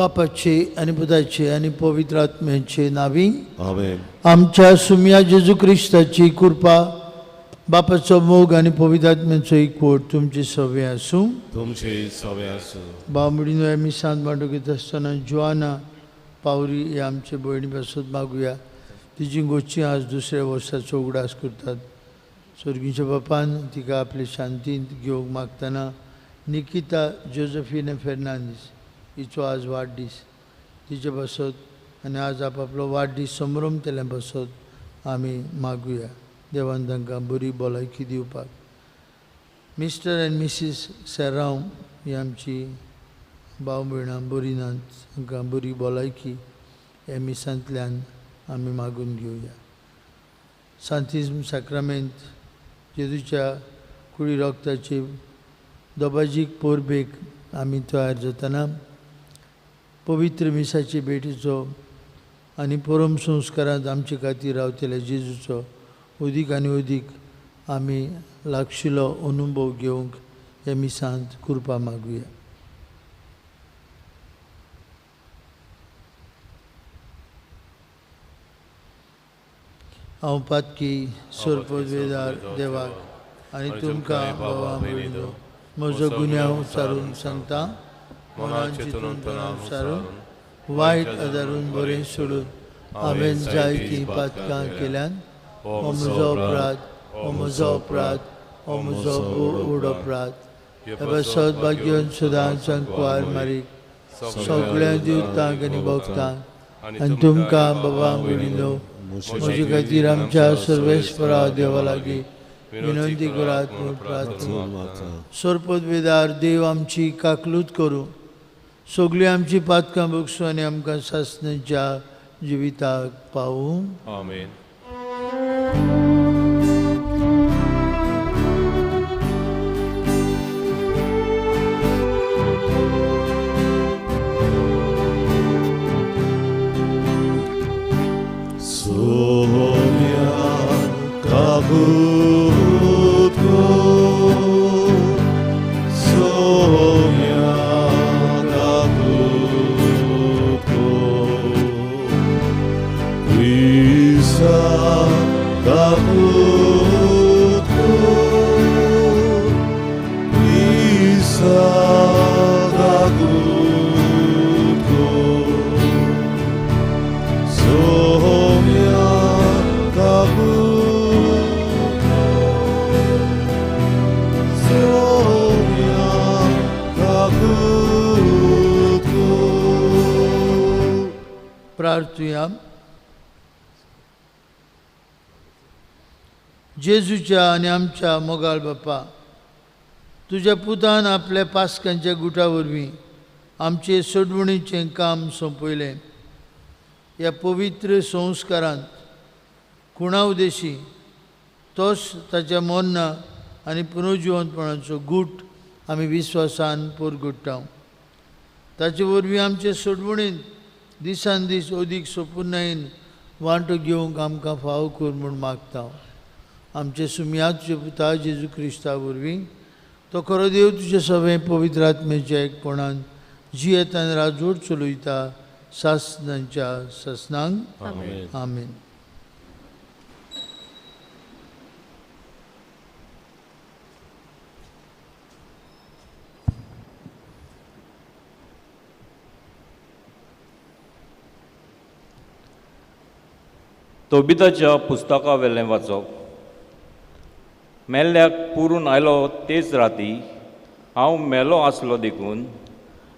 बापाचे आनी पुताचे आनी पवित्र आत्म्याचे नावी आमेन. आमच्या सुम्या जेजू क्रिस्ताची कृपा, बापाचो मोग आनी पवित्र आत्म्याचो एकवट तुमचे सवे आसूं. तुमचे सवे आसूं. बावडीनो मिसांत मांडो घेता आसतना जुआना पावरी हे आमचे भयणी पासत मागुया. तिजी गोची आज दुसऱ्या वर्साचो उगडास करतात. स्वर्गीच्या बापान तिका आपले शांतींत घेवंक मागतना निकिता जोजफिना फेर्नांदीस हिचो आज वाडदीस, तिचे पासत आनी आज आपआपलो वाडदीस संभ्रम केल्या पासत आमी मागुया. देवान तांकां बरी भलायकी दिवपाक. मिस्टर एंड मिसीस सेरांव ही आमची भाव भयणां बरी नात, तांकां बरी भलायकी हे मिसांतल्यान आमी मागून घेवया. सांतिज्म साक्रामेंत जेजूच्या कुडी रोगताचे दोबाजीक पोरबेक आमी तयार जातना पवित्र मिसाचे भेटीचो आनी परम संस्कारांत आमचे खातीर रावतल्या जेजूचो अदीक आनी अदीक आमी लागशिलो अनुभव घेवंक ह्या मिसांत कृपा मागुया. हांव पातकी सोरपदवेदार देवाक आनी तुमकां बाबा भयणीनो म्हजो गुन्यांव सारून सांगता. मनान चिंतून तणाव सारून वायट आदारून बरें सोडून हांवें जायतीं पातकां केल्यान. हो म्हजो अपराध, हो म्हजो अपराध, हो म्हजो व्हड अपराध. पासत भाग्यन सदांच सांकवार मारीक सगळ्या दिवतांक आनी भक्तांक आनी तुमकां बाबा भयणीनो म्हजे खातीर आमच्या सर्वेस्परा देवा लागीं विनंती करात म्हूण प्रार्थना. सोरपदवेदार देव आमची काकलूत करूं, सगळीं आमची पातकां बगसूं आनी आमकां सासणाच्या जिविताक पावूं. आमेन. प्रार्थुया. जेजूच्या आनी आमच्या मोगाळ बापा, तुज्या पुतान आपल्या पास्कांच्या गुटा वरवीं आमचे सोडवणीचें काम सोंपयलें. ह्या पवित्र संस्कारांत खुणा उदेशी तोच ताच्या मरणां आनी पुनर्जिवंतपणाचो गूट आमी विस्वासान परगुट्टा. ताचे वरवीं आमचे सोडवणींत दिसान दीस अदीक सोपुर्णायेन वांटो घेवंक आमकां फावो कर म्हूण मागता. आमचे सुमया तुजे पुता जेजू क्रिस्ता वरवीं तो खरो देव तुजे सगळें पवित्र आत्म्याच्या एकपणान जियेतान राजवट चलयता सासणांच्या सासणांक. आमेन. तोबिताच्या पुस्तका वेलें वाचप. मेल्ल्याक पुरून आयलो तेच राती हांव मेलो आसलो देखून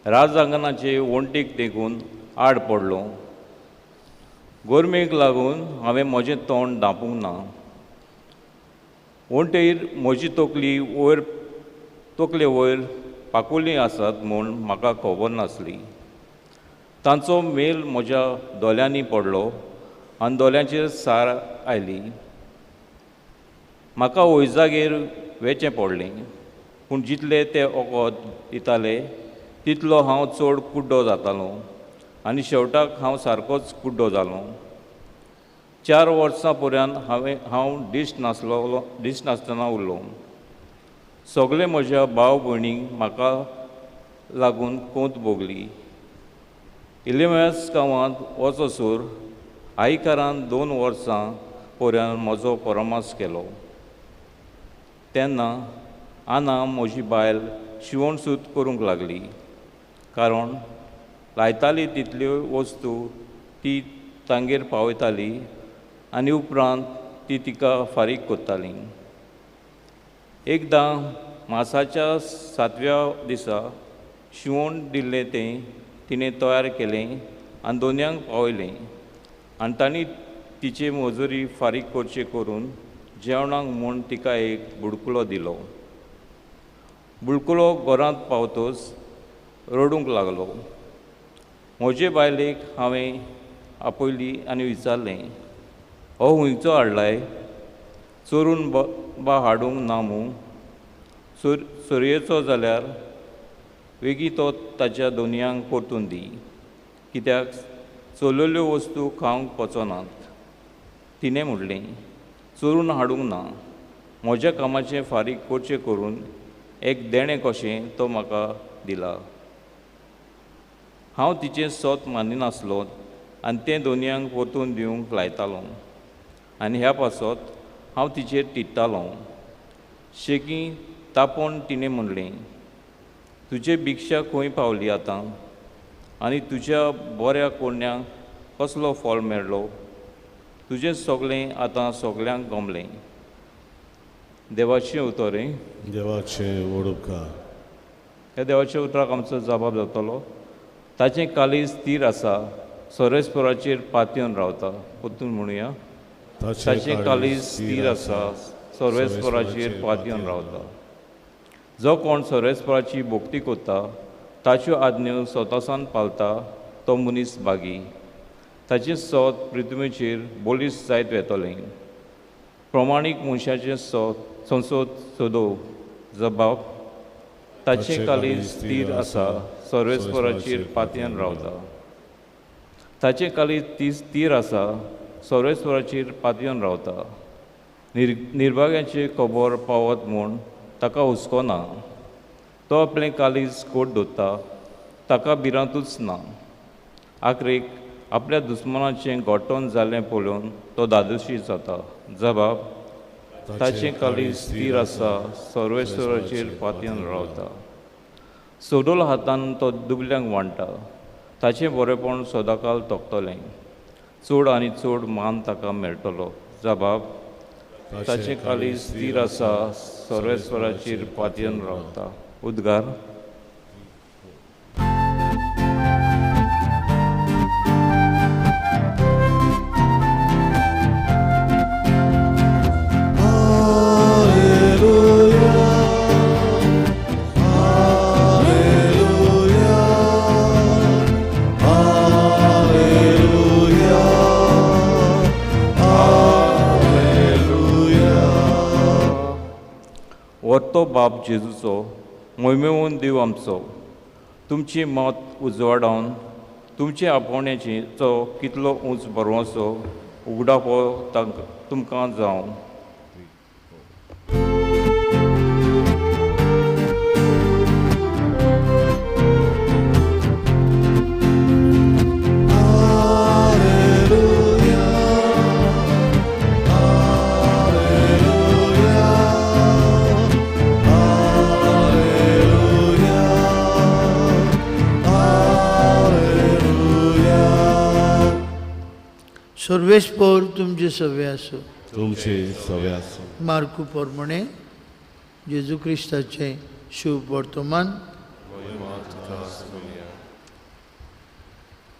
राजांगणाचे वण्टीक तेकून आड पडलो. गोरमेक लागून हांवें म्हजें तोंड धांपूंक ना. वण्टीर म्हजी तकली वयर तकले वयर पाकुली आसात म्हूण म्हाका खबर नासली. तांचो मेल म्हज्या दोळ्यांनी पडलो आनी दोळ्यांचेर सार आयली. म्हाका वैजागेर वेचें पडलें, पूण जितले ते वखद दिताले तितलो हांव चड कुड्डो जातालो आनी शेवटाक हांव सारकोच कुड्डो जालो. 4 वर्सां पर्यंत हांव दिश्ट नासतना उरलो. सगळे म्हज्या भाव भयणींक म्हाका लागून कोंत भोगली. इलेमयास गांवांत वचोसर आईकारान 2 वर्सां पर्यंत म्हजो परामर्श केलो. तेन्ना आना म्हजी बायल शिवण सूत करूंक लागली, कारण लायताली तितल्यो वस्तू ती तांगेर पावयताली आनी उपरांत ती तिका फारीक करताली. एकदां मासाच्या 7व्या दिसा शिवण दिल्लें तें तिणें तयार केलें आनी दोनयांक पावयलें आनी तांणी तिचे मजुरी फारीक करचे करून जेवणाक म्हूण तिका एक बुडकुलो दिलो. बुडकुलो घरांत पावतच रडूंक लागलो. म्हजे बायलेक हांवें आपयली आनी विचारलें, हो हुंयचो हाडलाय? चोरून बा हाडूंक ना मूं? चोरयेचो जाल्यार वेगीं तो ताच्या दोनयांक परतून दी, कित्याक चोरलेल्यो वस्तू खावंक पचनात. तिणें म्हणलें, चोरून हाडूंक ना, म्हज्या कामाचें फारीक करचें करून एक देणें कशें तो म्हाका दिला. हांव तिचें सोत मानिनासलो आनी तें दोनयांक परतून दिवंक लायतालो आनी ह्या पासत हांव तिचेर तिडटालो. शेकी तापोवन तिणें म्हणलें, तुजे भिक्षा खंय पावली आतां आनी तुज्या बऱ्या कोरण्यांक कसलो फळ मेळ्ळो? तुजें सगळें आतां सगळ्यांक गमलें. देवाचें उतर देवाचें वडुपकार. ह्या देवाच्या उतराक आमचो जबाब जातलो. ताचें काळीज स्थीर आसा, सोरेस्पराचेर पातयेवन रावता. परतून म्हणुया, ताचें काळीज स्थीर आसा, सर्वेस्पराचेर पातयेवन रावता. जो कोण सर्वेस्पराची भक्ती करता, ताच्यो आज्ञो स्वतासान पालता, तो मनीस भागी. ताचें सोत पृथ्वीचेर बळिश्ट जायत वेतलें. प्रमाणीक मनशाचें सोत संसद सोदो. जबाब, ताचें काळीज स्थीर आसा, सर्वेस्पराचेर पातयेवन रावता. ताचें काळीज ती स्थीर आसा, सर्वेस्पराचेर पातयेवन रावता. निर्भाग्याचें खबर पावत म्हूण ताका हुस्को ना. तो आपलें काळीज कोट दवरता, ताका भिरांतूच ना. आखरेक आपल्या दुस्मानाचें गोठण जाल्लें पळोवन तो धादोशी जाता. जबाब, ताचें काळीज स्थीर आसा, सर्वेस्पराचेर पातयेवन रावता. सोडोल हातान तो दुबल्यांक वांट्टा, ताचें बरेपण सदांकाल तोखतलें. चड आनी चड मान ताका मेळटलो. जबाब, ताचें काळीज स्थीर आसा, सर्वेस्पराचेर पातयेवन रावता. उद्गार. तो बाप जेजूचो मोहिमेवन देव आमचो तुमची मत उजवाडावन तुमचे आपोवण्याचो कितलो उंच भरवंसो उगडापो तांकां तुमकां जावं. सर्वेस्पर तुमचे सवे आसो. तुमचे सवे आसो. मार्कू प्रमाणे जेजू क्रिस्ताचें शुभ वर्तमान.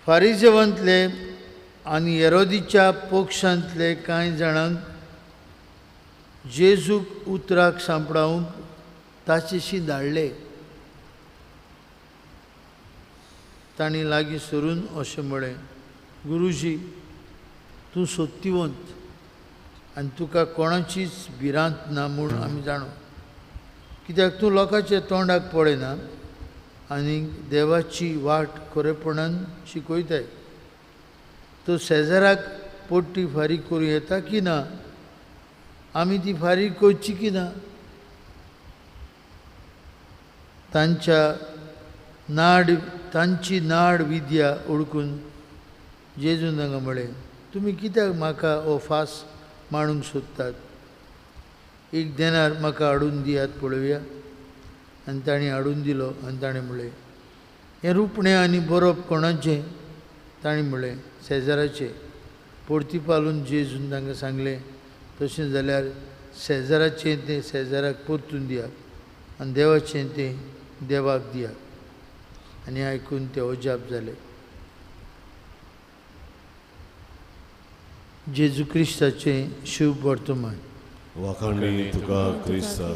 फारिजेवांतले आनी हेरोदीच्या पक्षांतले कांय जाणांक जेजूक उतराक सांपडावंक ताचेशी धाडले. तांणी लागीं सरून अशें म्हळें, गुरुजी, तूं सत्यवंत आनी तुका कोणाचीच भिरांत ना म्हूण आमी जाणो, कित्याक तूं लोकांच्या तोंडाक पळयना आनी देवाची वाट खरेपणान शिकयताय. तो शेजाराक पोट्टी फारीक करूं येता की ना? आमी ती फारीक करची की ना? तांच्या नाड तांची नाड विद्या ओळखून जेजून तांकां म्हळें, तुमी कित्याक म्हाका हो फास मांडूंक सोदतात? एक देनार म्हाका हाडून दियात पळोवया. आनी तांणी हाडून दिलो. आनी ताणें म्हळें, हें रुपणें आनी बरोवप कोणाचें? तांणी म्हळें, शेजाराचें. परतीपालून जेजून तांकां सांगलें, तशें जाल्यार शेजाराचें तें शेजाराक परतून दियात आनी देवाचें तें देवाक दियात. आनी आयकून ते अजाप जाले. जेजू क्रिस्ताचें शुभ वर्तमान. वाखाणणी तुका क्रिस्ता.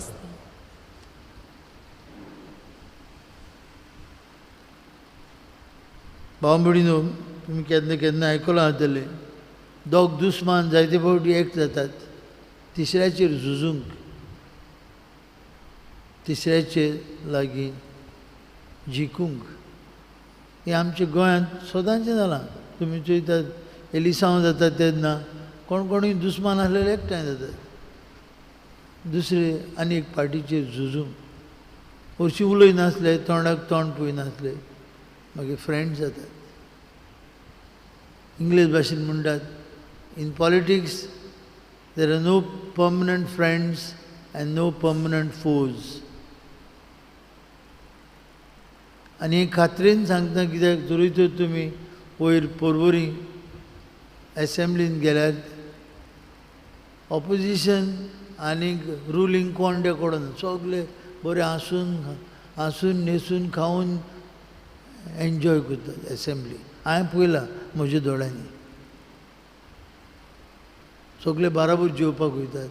भाव भयणीनो, तुमी केन्ना केन्ना आयकलां आसतलें, दोग दुस्मान जायते फावटी एक जातात तिसऱ्याचेर झुजूंक, तिसऱ्याचेर लागीं जिखूंक. हें आमच्या गोंयांत सदांचें जालां. तुमी चोयतात एलिसांव जाता तेन्ना कोण कोणूय दुस्मान आसलेले एकठांय जातात दुसरे आनी एक पार्टीचेर झुजूंक. हरशीं उलय नासले, तोंडाक तोंड पळयनासले, मागीर फ्रेंड्स जातात. इंग्लीश भाशेन म्हणटात, in politics there are no permanent friends and no permanent foes. आनी हे खात्रेन सांगता, कित्याक जरूय तर तुमी वयर पर्वरी एसेंब्लीन गेल्यार ऑपोजिशन आनी रुलींग कोण ते कोण सगळे बरे हांसून हांसून न्हेसून खावन एन्जॉय करतात एसेंब्ली. हांवें पळयलां म्हज्या दोळ्यांनी. सगळे बाराबर जेवपाक वयतात,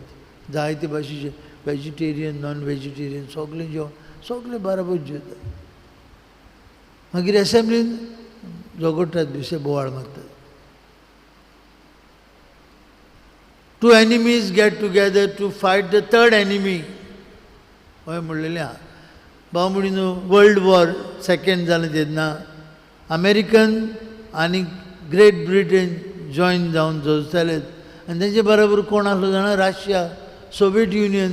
जायते भाशेचे वेजिटेरियन नॉन वेजिटेरियन सगळें जेवण सगळे बाराबर जेवतात. मागीर एसेंब्लीन झगडटात, बेश्टे बोवाळ मारतात. Two enemies get together to fight the third enemy, हय म्हणलेलें आहा. भाव भयणीनो, वर्ल्ड वॉर सेकेंड जालें तेन्ना अमेरिकन आनी ग्रेट ब्रिटन जॉयन जावन झुजताले. आनी तेंचे बरोबर कोण आसलो जाणा? Russia, Soviet Union.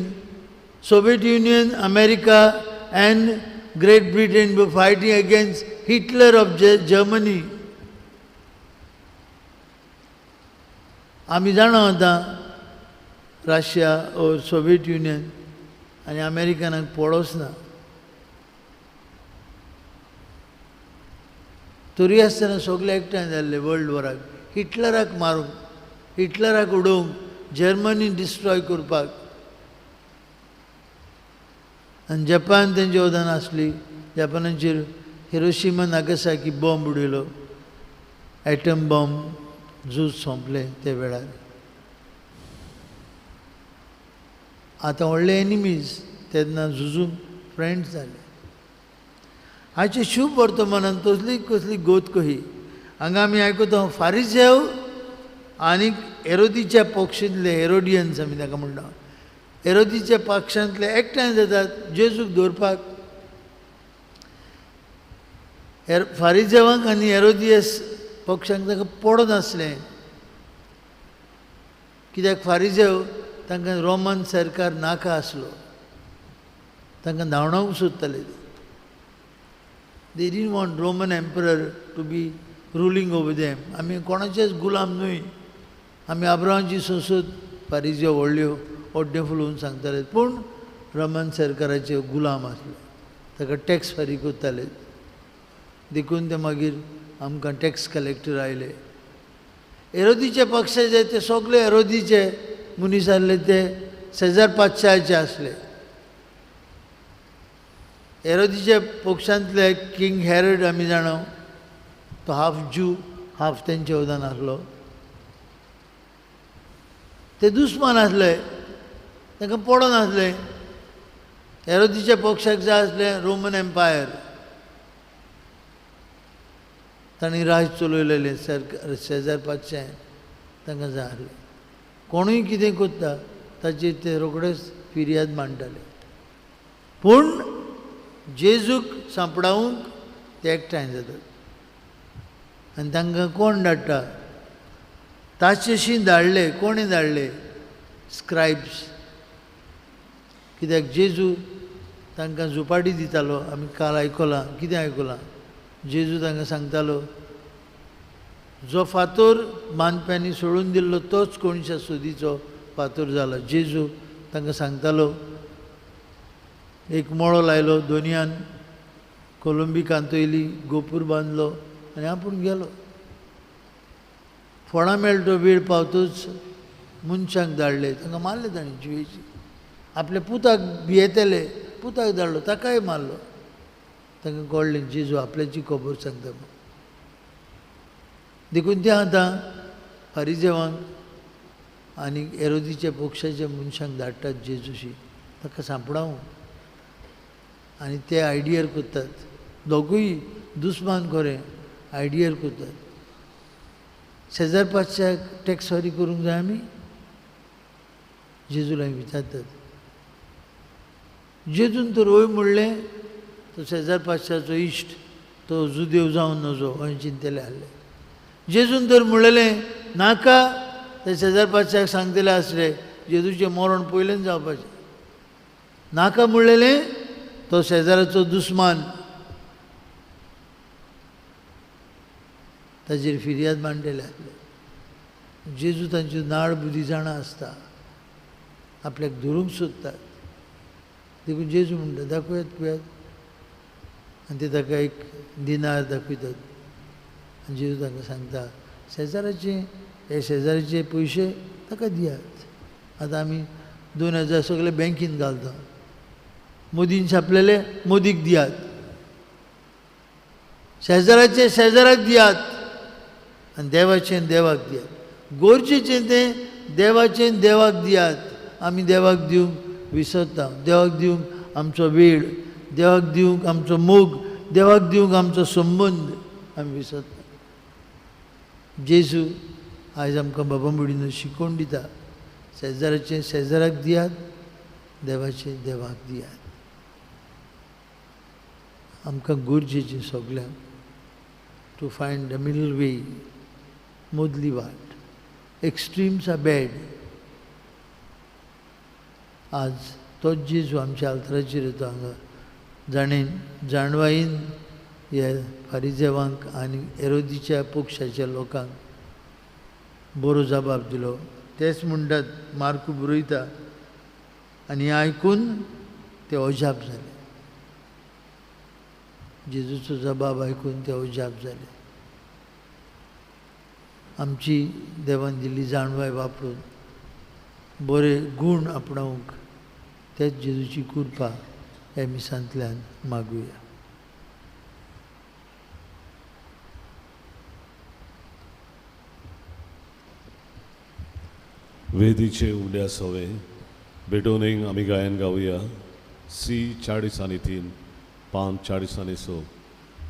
Soviet Union, America and Great Britain were fighting against Hitler of Germany. आमी जाणा आतां रशिया और सोवियत युनियन आनी अमेरिकनाक पडोच ना. तरी आसतना सगळे एकठांय जाल्ले वर्ल्ड वॉराक, हिटलराक मारूंक, हिटलराक उडोवंक, जर्मनी डिस्ट्रॉय करपाक. आनी जपान तेंचे वदान आसली, जपानाचेर हिरोशिमा नागासाकी बॉम्ब उडयलो, एटम बॉम्ब. झूज सोंपलें ते वेळार. आतां व्हडले एनिमीज तेन्ना झुजूंक फ्रेंड्स जाले. हाचे शुभ वर्तमानान तसली कसली गोत कही हांगा आमी आयकता. फारिजेव आनी एरोदीच्या पक्षांतले, एरोडियन्स आमी ताका म्हणटा, एरोदीच्या पक्षांतले एकठांय जातात जेजूक दवरपाक. फारिजेवांक आनी एरोदियस पक्षांक तांकां पडनासलें, कित्याक फारिजेव तांकां रोमन सरकार नाका आसलो, तांकां धांवडावंक सोदताले. They didn't want Roman emperor to be ruling over them. आमी कोणाचेच गुलाम न्हय, आमी आब्रांवाची संसद फारिजेव व्हडल्यो ओड्डें फुलोवन सांगताले, पूण रोमन सरकाराचे गुलाम आसले, ताका टॅक्स फारीक करताले. देखून ते मागीर आमकां टॅक्स कलेक्टर आयले. एरोदीचे पक्षाचे ते सगळे एरोदीचे मनीस आसले, ते शेजार पातशाचे आसले. एरोदीच्या पक्षांतले किंग हेरड आमी जाणा, तो हाफ ज्यू हाफ तेंचे वदान आसलो. ते दुस्मान आसले, तांकां पडनासलें. एरोदीच्या पक्षाक जाय आसलें रोमन एम्पायर, तांणी राज चलयलेलें सरकार शेजार पातशाय तांकां जाय आसलें. कोणूय कितें करता ताचेर ते रोखडेच फिर्याद मांडटाले. पूण जेजूक सांपडावंक ते एकठांय जातात. आनी तांकां कोण धाडटा? ताचेशी धाडले. कोणें धाडले? स्क्रायब्स. कित्याक जेजू तांकां झुपाटी दितालो. आमी काल आयकलां, कितें आयकलां? जेजू तांकां सांगतालो, जो फातोर बांदप्यांनी सोडून दिल्लो तोच कोणशा सुदीचो फातोर जाला. जेजू तांकां सांगतालो, एक मळो लायलो, दोनयान कोलंबी कांतयली, गोपूर बांदलो आनी आपूण गेलो. फोणां मेळटो वेळ पावतूच मनशांक धाडले, तांकां मारले ताणें जिवेची. आपल्या पुताक भियेतले, पुताक धाडलो, ताकाय मारलो. तांकां कळ्ळें जेजू आपल्याची खबर सांगता. देखून ते आतां फारिजेवांक आनी एरोदीच्या पक्षाच्या मनशांक धाडटात जेजूशी, ताका सांपडावंक. आनी ते आयडियर करतात, दोगूय दुस्मान खरें आयडियर करतात. शेजार पातशाक टॅक्स फारीक करूंक जाय आमी? जेजू लागीं विचारतात. जेजून तर वय म्हणलें, तो शेजार पातशाचो इश्ट तो जुदेव जावन नजो अशें चिंतले आहले. जेजून तर म्हणलें नाका, ते शेजार पातशाक सांगतले आसले जेजूचें मरण पयलेंच जावपाचें. नाका म्हणलेलें, तो शेजाराचो दुस्मान, ताजेर फिर्याद मांडलेले आसले. जेजू तांची नाळ बुद्धी जाणा आसता, आपल्याक धरूंक सोदतात. देखून जेजू म्हणटा दाखोवयात पळयात. आनी ते ताका एक दिनार दाखयतात. आनी जेजू तांकां सांगता, शेजाराचे हे शेजाराचे पयशे ताका दियात. आतां आमी 2000 सगळे बँकीन घालता, मोदीन छापलेले मोदीक दियात, शेजाराचे शेजाराक दियात आनी देवाचें देवाक दियात. गरजेचें तें देवाचें देवाक दियात. आमी देवाक दिवंक विसरता. देवाक दिवंक आमचो वेळ, देवाक दिवंक आमचो मोग, देवाक दिवंक आमचो संबंद आमी विसरता. जेजू आयज आमकां बाबा मुडीन शिकोवन दिता, शेजाराचें शेजाराक दियात, देवाचें देवाक दियात. आमकां गरजेचें सगल्यांक to find the middle way, मदली वाट. Extremes are bad. आज तोच जेजू आमच्या आल्तराचेर येता हांगा, जाणें जाणवायेन ह्या फारिजेवांक आनी एरोदीच्या पक्षाच्या लोकांक बरो जबाब दिलो. तेच म्हणटात मार्कू बरयता, आनी हें आयकून ते अजाप जाले. जेजूचो जबाब आयकून ते अजाप जाले. आमची देवान दिल्ली जाणवाय वापरून बरे गूण आपणावंक तेच जेजूची कृपा ह्या मिसांतल्यान मागुया. वेदीचे उड्या सवे भेटोवणेक आमी गायन गावया. सी 40 आनी 3, 5 40 आनी 6,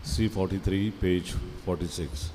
सी 43 पेज 46.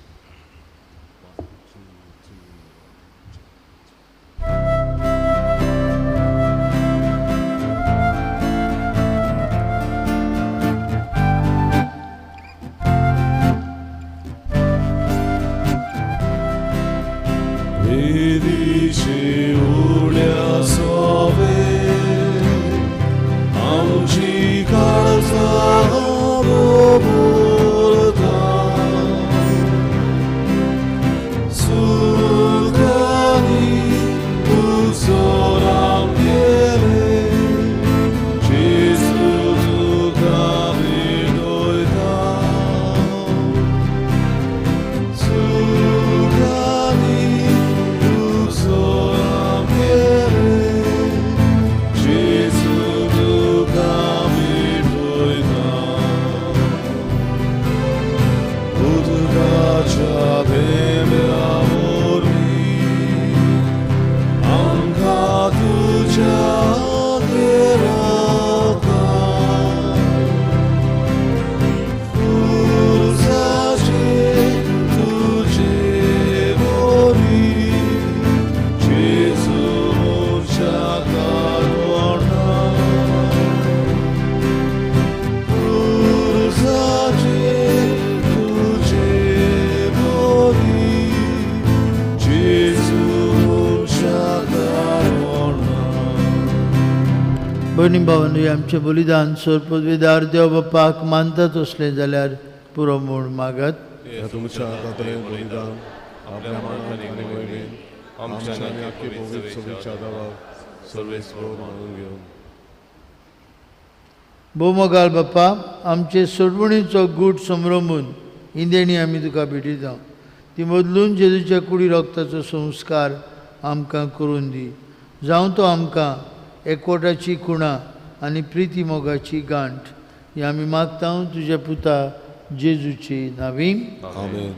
भयणी भावांनो, आमचें बलिदान सोर पदवीदार देव बापाक मानतात असलें जाल्यार पुरो म्हूण मागात. तुमच्या हातांतलें बलिदान आपल्या मानान आनी मोहिमेन आमच्या आनी आख्खे पवित्र सभेच्या देवाक सर्वेस्पर मानून घेवन. भोवमोगाल बाप्पा, आमचे सोडवणीचो गूट समरंबून इंदेणी आमी तुका भेटयता. ती बदलून जेजूच्या कुडी रोगताचो संस्कार आमकां करून दी. जावं तो आमकां एकवटाची खुणा आनी प्रिती मोगाची गांठ. ही आमी मागता तुज्या पुता जेजूची नावी.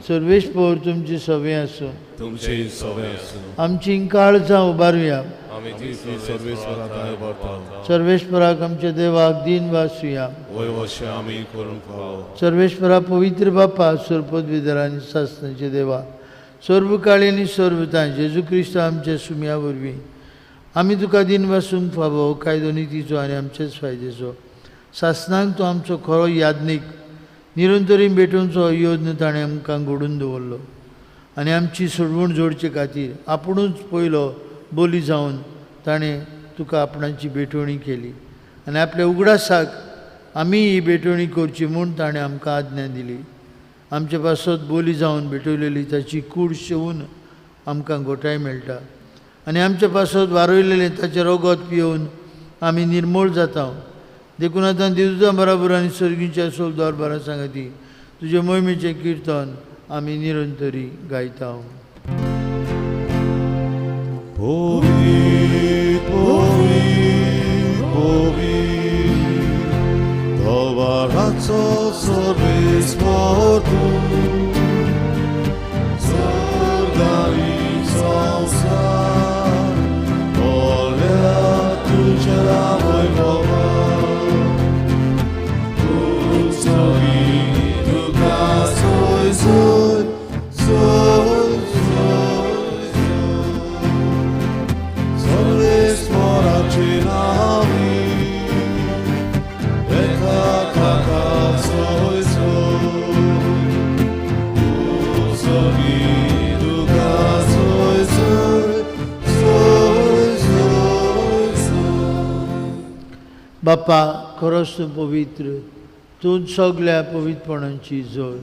सर्वेस्पर तुमची सवे आसूं. तुमची सवे आसूं. आमची काळजां उबारुया. सर्वेस्पराक आमच्या देवाक दीन वासुया. सर्वेस्परा पवित्र बापा, सर्वपदवीधर आनी सासणाचे देवा, सर्व काळी आनी सर्वतां जेजू क्रिस्त आमच्या सुम्या वरवीं आमी तुका दीन वासूंक फावो. कायदो नितीचो आनी आमचेच फायद्याचो सासणाक तो आमचो खरो याज्ञीक निरंतरी भेटोवचो योज्ञ ताणें आमकां घडून दवरलो आनी आमची सोडवण जोडचे खातीर आपुणूच पयलो बोली जावन ताणें तुका आपणाची भेटवणी केली आनी आपल्या उगडासाक आमी ही भेटवणी करची म्हूण ताणें आमकां आज्ञा दिली. आमचे पासत बोली जावन भेटवलेली ताची कूड शेवून आमकां गोठाय मेळटा आनी आमचे पासत वारयलेलें ताचें रगत पियोवन आमी निर्मूळ जाता. देखून आतां देवदूतां बराबर आनी सर्गीच्या सोलदार बारा सांगाती तुजे मोहिमेचें किर्तन आमी निरंतरी गायता. पवित्र पवित्र पवित्र दरबाराचो सर्वेस्पर तूं, स्वर्ग आनी संवसार भरल्या तुज्या वैभवान. उत्सवी तुका सोय सोय सोय सोय सर्वेस्पराचे नांवी एका काका सोय सोय. उत्सवी तुका सोय सोय सोय सोय सोय. बापा, खरोच तूं पवित्र, तूं सगल्या पवित्रपणाची जोड.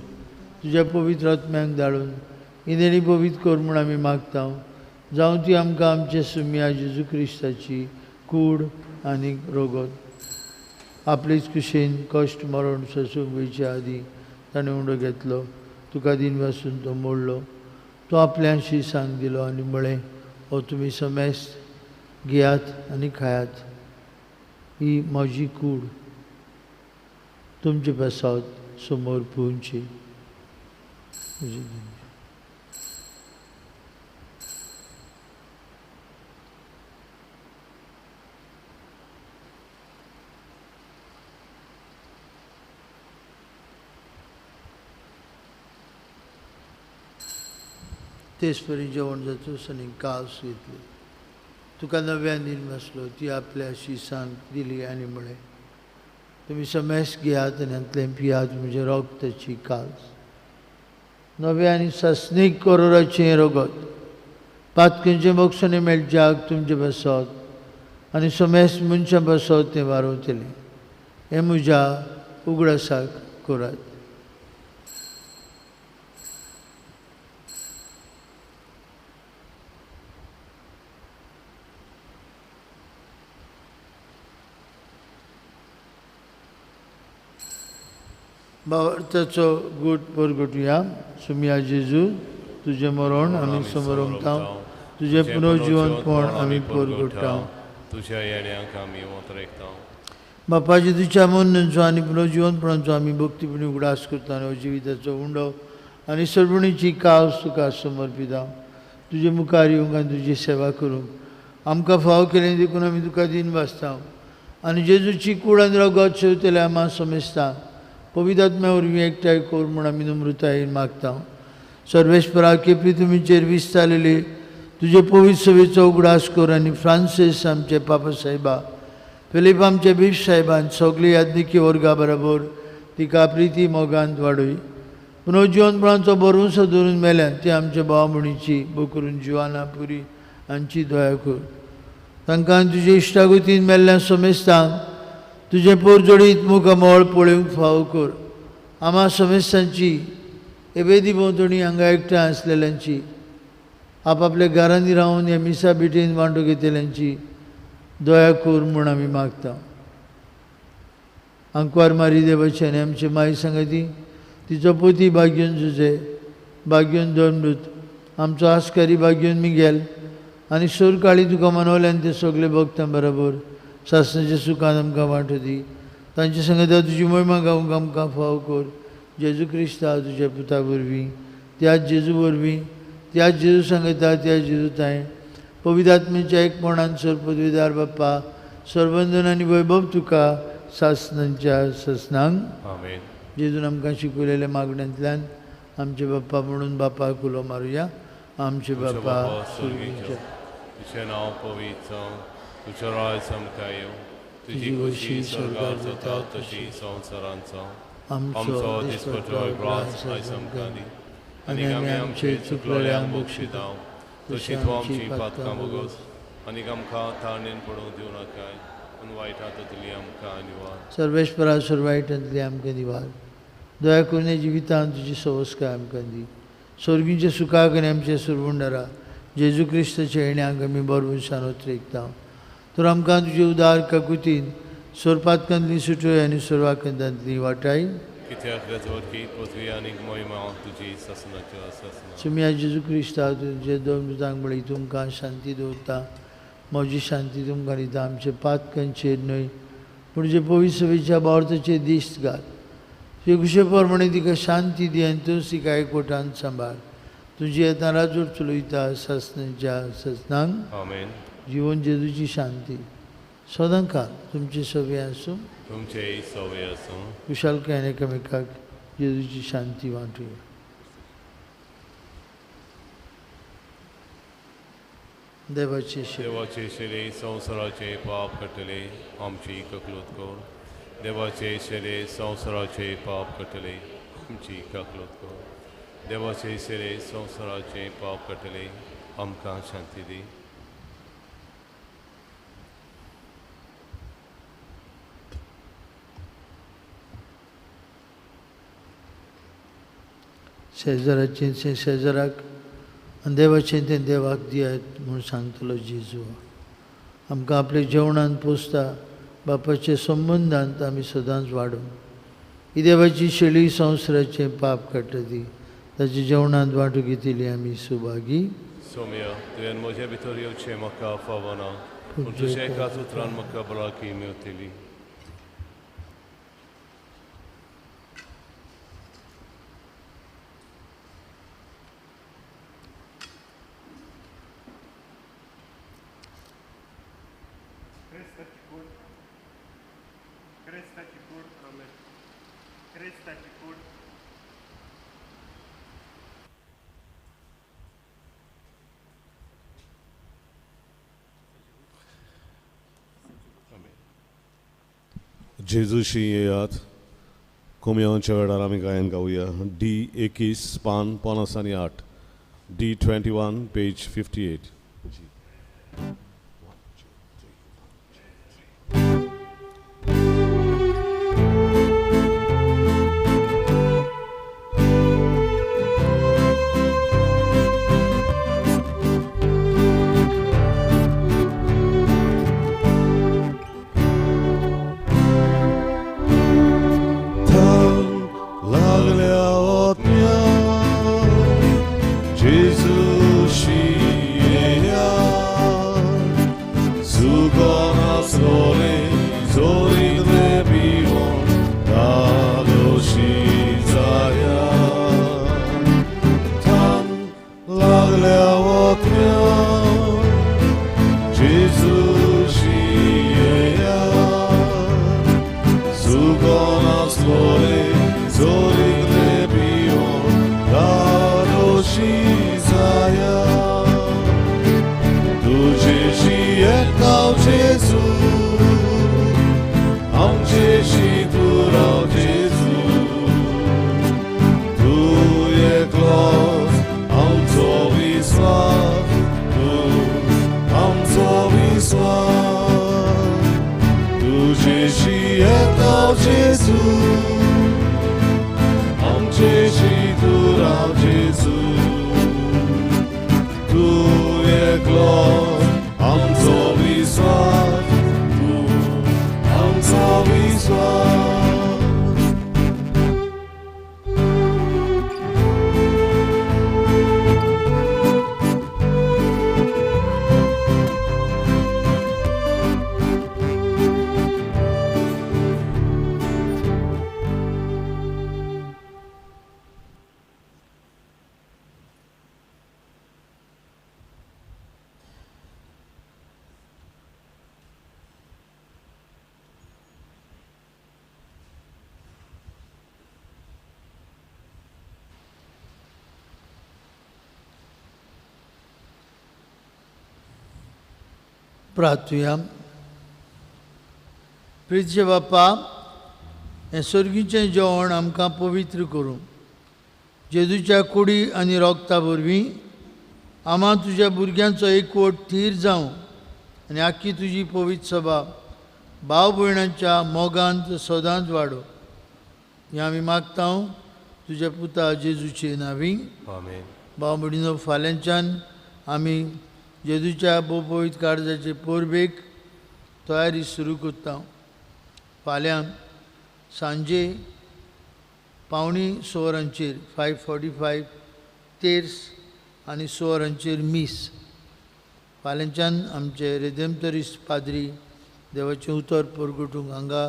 तुज्या पवित्र आत्म्याक धाडून इंदेणी पवित्र कर म्हूण आमी मागता. जावं ती आमकां आमचे सुम्या जेजू क्रिस्ताची कूड आनी रगत. आपलेच कुशीन कश्ट मरण सोंसूंक वयचे आदीं ताणें उंडो घेतलो, तुका दीन वासून तो मोडलो, तो आपल्याशी सांग दिलो आनी म्हळें, हो तुमी समेस्त घेयात आनी खायात, ही म्हजी कूड तुमचे पासत समोर पुवची. तेच परी जेवण जातूच आनी कास घेतली, तुका नव्यान दीन बसलो, ती आपल्या शिसांक दिली आनी म्हळें, तुमी समेस घेयात आनी हांतलें पियात, म्हजें रगताची कास, नव्या आनी सासणीक करोराचें रगत, पातकेंचें बक्षणें मेळच्याक तुमचे पासत आनी समेस मनशां पासत तें वारवतलें. हें म्हज्या उगडासाक करात. भावार्थाचो गूट परगटुया. सुमिया जेजू, तुजें मरण आमी समरमता, तुजें पुनर्जिवनपण आमी परगट्टा. तुज्या येण्याक आमी वोतरेकता. बापा जेजूच्या मरणाचो आनी पुनर्जिवनपणाचो आमी भक्तीपणी उगडास करता आनी हो जिविताचो उंडो आनी सर्वणीची कास तुका समर्पिता. तुजे मुखार येवंक आनी तुजी सेवा करूंक आमकां फाव केलें देखून आमी तुका दीन वाचता आनी जेजूची कूड आनी रगत शेवतल्या आमा समेस्ता पवित्र आत्म्या वरवीं एकठांय कर म्हूण आमी नम्रतायेन मागता. सर्वेस्परा केपी तुमीचेर विस्तारलेली तुजे पवित्र सभेचो उगडास कर आनी फ्रांसीस आमचे पापा साहेबा, फिलीप आमचे बीफ साहेबान सगळी याज्ञिकी वर्गा बरोबर तिका प्रिती मोगांत वाडय. पुनर्जिवनपणाचो भरवंसो धरून मेल्यान ती आमच्या भाव भयणीची बोकरून जिवाना पुरी हांची दया कर. तांकां तुजे इश्टागतीन मेल्ल्या समेस्तांक तुजें पोरजोडीत मुखामळ पळोवंक फावो कर आम्हा समेस्तांची एबेदी भोंवतणी हांगा एकठांय आसलेल्यांची आपापल्या घरांनी रावन ह्या मिसा भेटेन वांटो घेतल्यांची दया कर म्हूण आमी मागता. आंकवार मारी देवाची आनी आमची माई सांगती तिचो पोती भाग्योन जुजे भाग्योन दोनदूत आमचो आस्कारी भाग्योन मिगेल आनी सोरकाळी तुका मनवल्यान ते सगळे भक्तां बरोबर सासणाच्या सुखान आमकां वांटो दी. तांचे सांगता तुजी मोहिमा गावंक आमकां फाव कर. जेजू क्रिस्ता तुज्या पुता वरवीं त्याच जेजू वरवीं त्याच जेजू सांगता त्या जेजू तांय पवित्र आत्म्याच्या एकपणान सर्व पदवीदार बाप्पा सर्वंदन आनी वैभव तुका सासणांच्या सासणांक. आमेन. जेजून आमकां शिकयलेल्या मागण्यांतल्यान आमचे बाप्पा म्हणून बापाक उलो मारुया. आमचे बाप्पा स्वर्गीच्या, तुझें नांव पवित्र जावं, तुजें राज आमकां येवं, तुजी खुशी स्वर्गार जाता तशी संवसारांत जावं. आमचो दिसपट्टो ग्रास आयज आमकां दी आनी आमी आमचे चुकलेल्यांक बक्षितांव तशी तूं आमची पातकां भोगोस आनी आमकां ताणेन पडूंक दिवं नाकाय पूण वायट हातांतली आमकां निवार. सर्वेस्परा सर्वायटांतली आमकां निवार. दया करून ह्या जिवितांत तुजी सवस्काय आमकां दी. स्वर्गींच्या सुखाक आनी आमच्या सुरवंडरा जेजू क्रिस्ताच्या येण्याक आमी बरवशान उतरेकता. तर आमकां तुजे उदार काकुतीन सोरपातकांतली सुटोय आनी सोरवाकंदांतली वाटाय. कित्याक रजवटकी पृथ्वी आनी मोहिमा तुजी सासणाच्यो सासणा. सुम्या जेजू क्रिस्ता तुजे दोन दुतांक म्हळी तुमकां शांती दवरता म्हजी शांती तुमकां दिता. आमचे पातकांचेर न्हय पूण जे पवित्र सभेच्या बावर्थाचेर दिश्ट घाल. तुजे खुशे प्रमाणे तिका शांती दी आनी तूं तिका एकवटान सांबाळ. तुजी येतना राजवट चलयता सासणाच्या सासणांक. आमेन. जिवन जेजूची शांती सदांकाळ तुमची सवे आसूं. तुमचेय सवे आसूं. कुशालकायेन एकामेकाक जेजूची शांती वांटुया. देवाची देवाचे शेले संवसाराचे पाप कटले आमची ककलूत कर. देवाचे शेले संवसाराचे पाप कटले आमची ककलूत कर. देवाचे शेले संवसाराचे पाप कटले आमकां शांती दी. शेजाराचें तें शेजाराक आनी देवाचें तें देवाक दियात म्हूण सांगतलो जेजू. आमकां आपल्या जेवणान पोसता बापाच्या संबंदांत आमी सदांच वाडून ही देवाची शेळी संवसाराचें पाप काडटा ती ताच्या जेवणांत वांटो घेतिल्ली आमी सुभागी. सोम्या, तुवें म्हजे भितर येवचें म्हाका फावना पूण तुज्या एकाच उतरान म्हाका भलायकी मेवतली. जेजूशी येयात कोमयांच्या वेळार आमी गायन गावया. डी 21 पान 58, डी 21 पेज 58. Jesus, she प्रार्थुया. प्रितचे बाप्पा, हें सर्गीचें जेवण आमकां पवित्र करूं. जेजूच्या कुडी आनी रोगता वरवीं आमा तुज्या भुरग्यांचो एकवट थीर जावं आनी आख्खी तुजी पवित्र सभा भाव भयणांच्या मोगांत सदांच वाडो. हें आमी मागता तुज्या पुता जेजूचे नांवी. आमेन. भाव भयणीनो, फाल्यांच्यान आमी जेजूच्या भोव पवित्र काळजाचे परबेक तयारी सुरू करता. फाल्यां सांजे 5:45 वरांचेर 5:45 तेर्स आनी 6 वरांचेर मीस. फाल्यांच्यान आमचे रेदेमतरीस पाद्री देवाचें उतर परगटूंक हांगा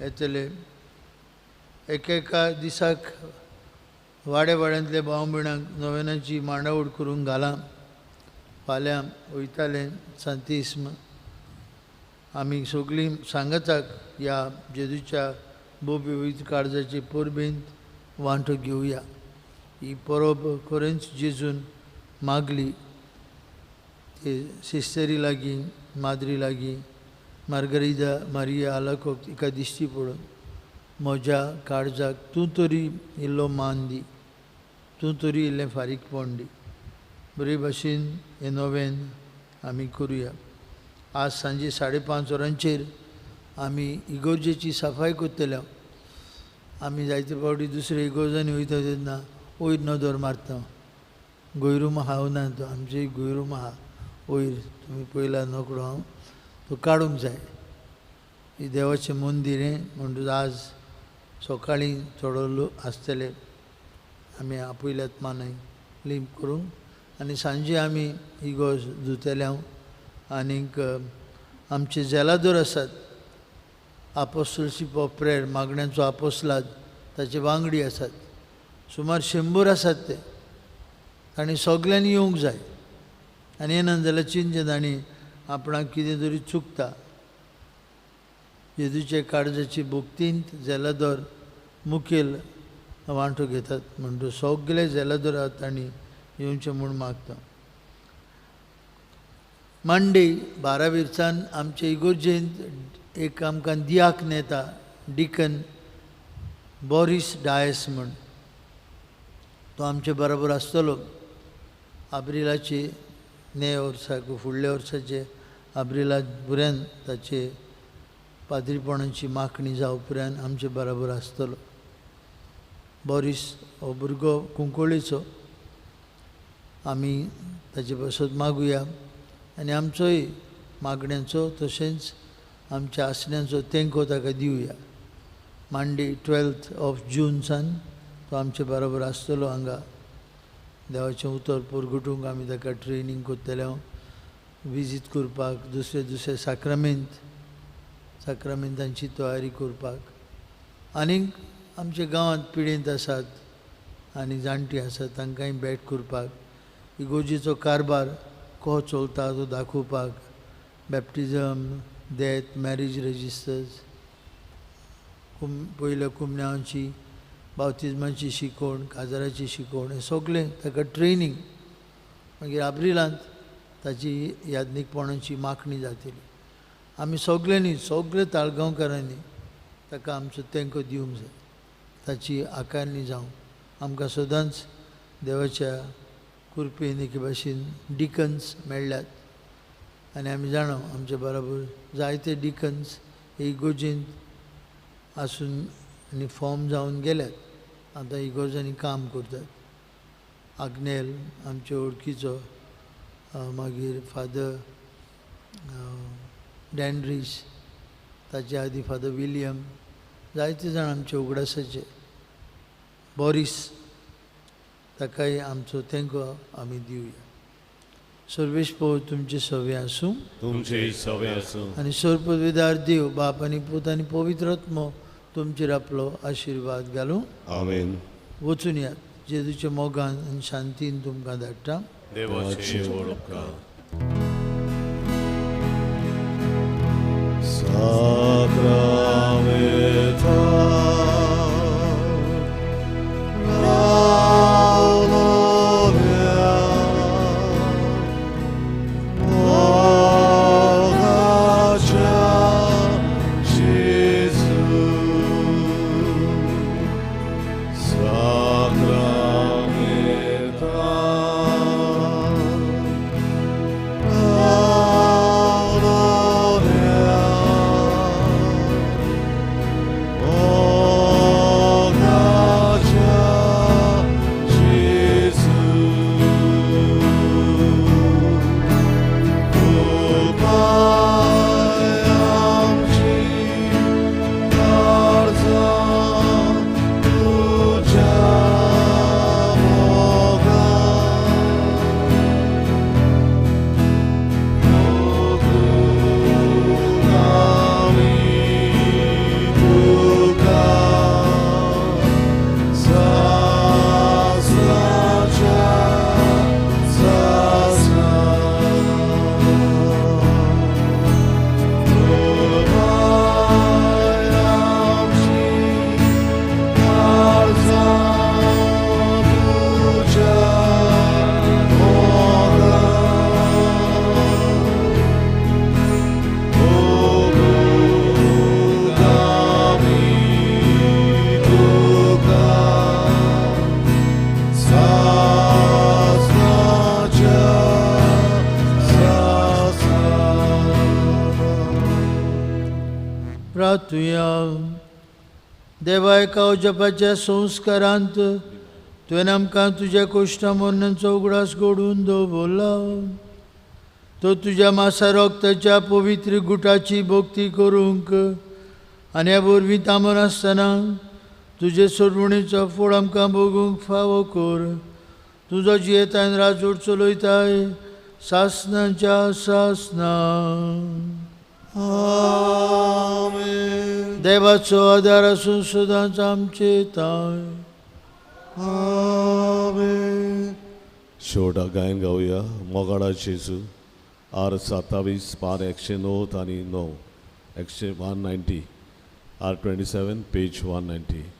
येतले. एकेका दिसाक वाड्या वाड्यांतल्या भाव भयणांक नवेनाची मांडावळ करूंक घालां. फाल्यां वयतालें सांतिस्म. आमी सगळीं सांगाताक ह्या जेजूच्या भोव पवित्र काळजाचे परबेंत वांटो घेवया. ही परब खरेंच जेजून मागली ते सिस्टरी लागीं, माद्री लागीं, मार्गरिदा मारिया आलाकोक तिका दिश्टी पडून म्हज्या काळजाक तूं तरी इल्लो मान दी, तूं तरी इल्लें फारीकपण दी. बरे भाशेन हें नवेन आमी करुया. आज सांजे 5:30 वरांचेर आमी इगोर्जेची सफाय करतले. आमी जायते फावटी दुसरे इगोर्जांनी वयता तेन्ना वयर नदर मारता. गोयरूम आहा ना तो आमचे गोयरूम आहा वयर, तुमी पयला नकडो हांव तो काडूंक जाय. ही देवाचें मंदीर हें म्हणटकच आज सकाळीं थोडो लोक आसतले, आमी आपयल्यात मानाय लिंप करूंक आनी सांजे आमी इगोर्ज धुतले. हांव आनीक आमचे जेलादोर आसात, आपोस्टलशीप ऑफ प्रेयर मागण्यांचो आपोस्लाद ताचे वांगडी आसात, सुमार 100 आसात ते. तांणी सगल्यांनी येवंक जाय आनी येना जाल्यार चिंतचें तांणी आपणाक कितें तरी चुकता. जेजूचे काळजाची भक्तींत जेलादोर मुखेल वांटो घेतात, म्हणटकच सगळे जेलादोरात तांणी येवचें म्हूण मागता. मंडे 12 वर्सान आमचे इगोर्जेंत एक आमकां दियाक नेता डिकन बोरीस डायस म्हूण तो आमचे बरोबर आसतलो. आब्रिलाचे ने वर्साक फुडल्या वर्साचे आब्रिला पुऱ्यान ताचे पाद्रीपणाची मागणी जावं पुऱ्यान आमचे बरोबर आसतलो. बोरीस हो भुरगो कुंकळीचो, आमी ताचे पासत मागुया आनी आमचोय मागण्यांचो तशेंच आमच्या आसण्यांचो तेंको ताका दिवया. मंडे 12 ऑफ जूनसान तो आमचे बरोबर आसतलो. हांगा देवाचें उतर परगटूंक आमी ताका ट्रेनींग करतले, विजीत करपाक, दुसरे दुसरे साक्रामेंत साक्रामेंतांची तयारी करपाक. आनीक आमच्या गांवांत पिडेंत आसात आनी जाणटी आसात तांकांय भेट करपाक, इगोर्जेचो कारबार कसो चलता तो दाखोवपाक, बॅप्टिजम, डेथ, मॅरेज रजिस्टर्स, पयल्या कुमण्यांची बावतिज्माची शिकवण, काजाराची शिकवण, हें सगळें ताका ट्रेनींग. मागीर आब्रिलांत ताची याज्ञीकपणाची मागणी जातली. आमी सगल्यांनी, सगळे ताळगांवकारांनी ताका आमचो तेंको दिवंक जाय, ताची आकारणी जावं. आमकां सदांच देवाच्या कृपेन एके भाशेन डिकन्स मेळ्ळ्यात आनी आमी जाणा आमचे बरोबर जायते डिकन्स इगोर्जेंत आसून आनी फॉर्म जावन गेल्यात, आतां इगोर्जांनी काम करतात. आग्नेल आमचे वळखीचो, मागीर फादर डॅन्ड्रीस, ताचे आदी फादर विलियम, जायते जाण आमचे उगडासाचे. बोरीस ताकाय आमचो तेंको आमी दिवया. सर्वेश पो तुमचे सवे आसूं, तुमचे सवे आसूं. आनी सर्वपविदार देव बाप आनी पूत आनी पवित्र आत्मो तुमचेर आपलो आशिर्वाद घालूं. आमेन. वचून यात, जेजूच्या मोगान आनी शांतीन तुमकां धाडटा. देवाचे व्हड उपकार. Sacramenta प्रार्थुया. देवा, एका अजपाच्या संस्कारांत तुवें आमकां तुज्या कोश्टा मरणाचो उगडास घडून दवरला. तो तुज्या मासा रक्ताच्या पवित्र गुटाची भक्ती करूंक आनी ह्या वरवीं तांबून आसतना तुजे सोडवणीचो फळ आमकां भोगूंक फावो कर. तुजो जियेतान राजवट चलयताय सासनाच्या सासना. आमेन. देवाचो आदार आसून सदांच आमचे ताय. आमेन. शेवटाक गायन गावया मोगाडा जेजू आर 27 पान 109 आनी 9 190 आर 27 पेज 190.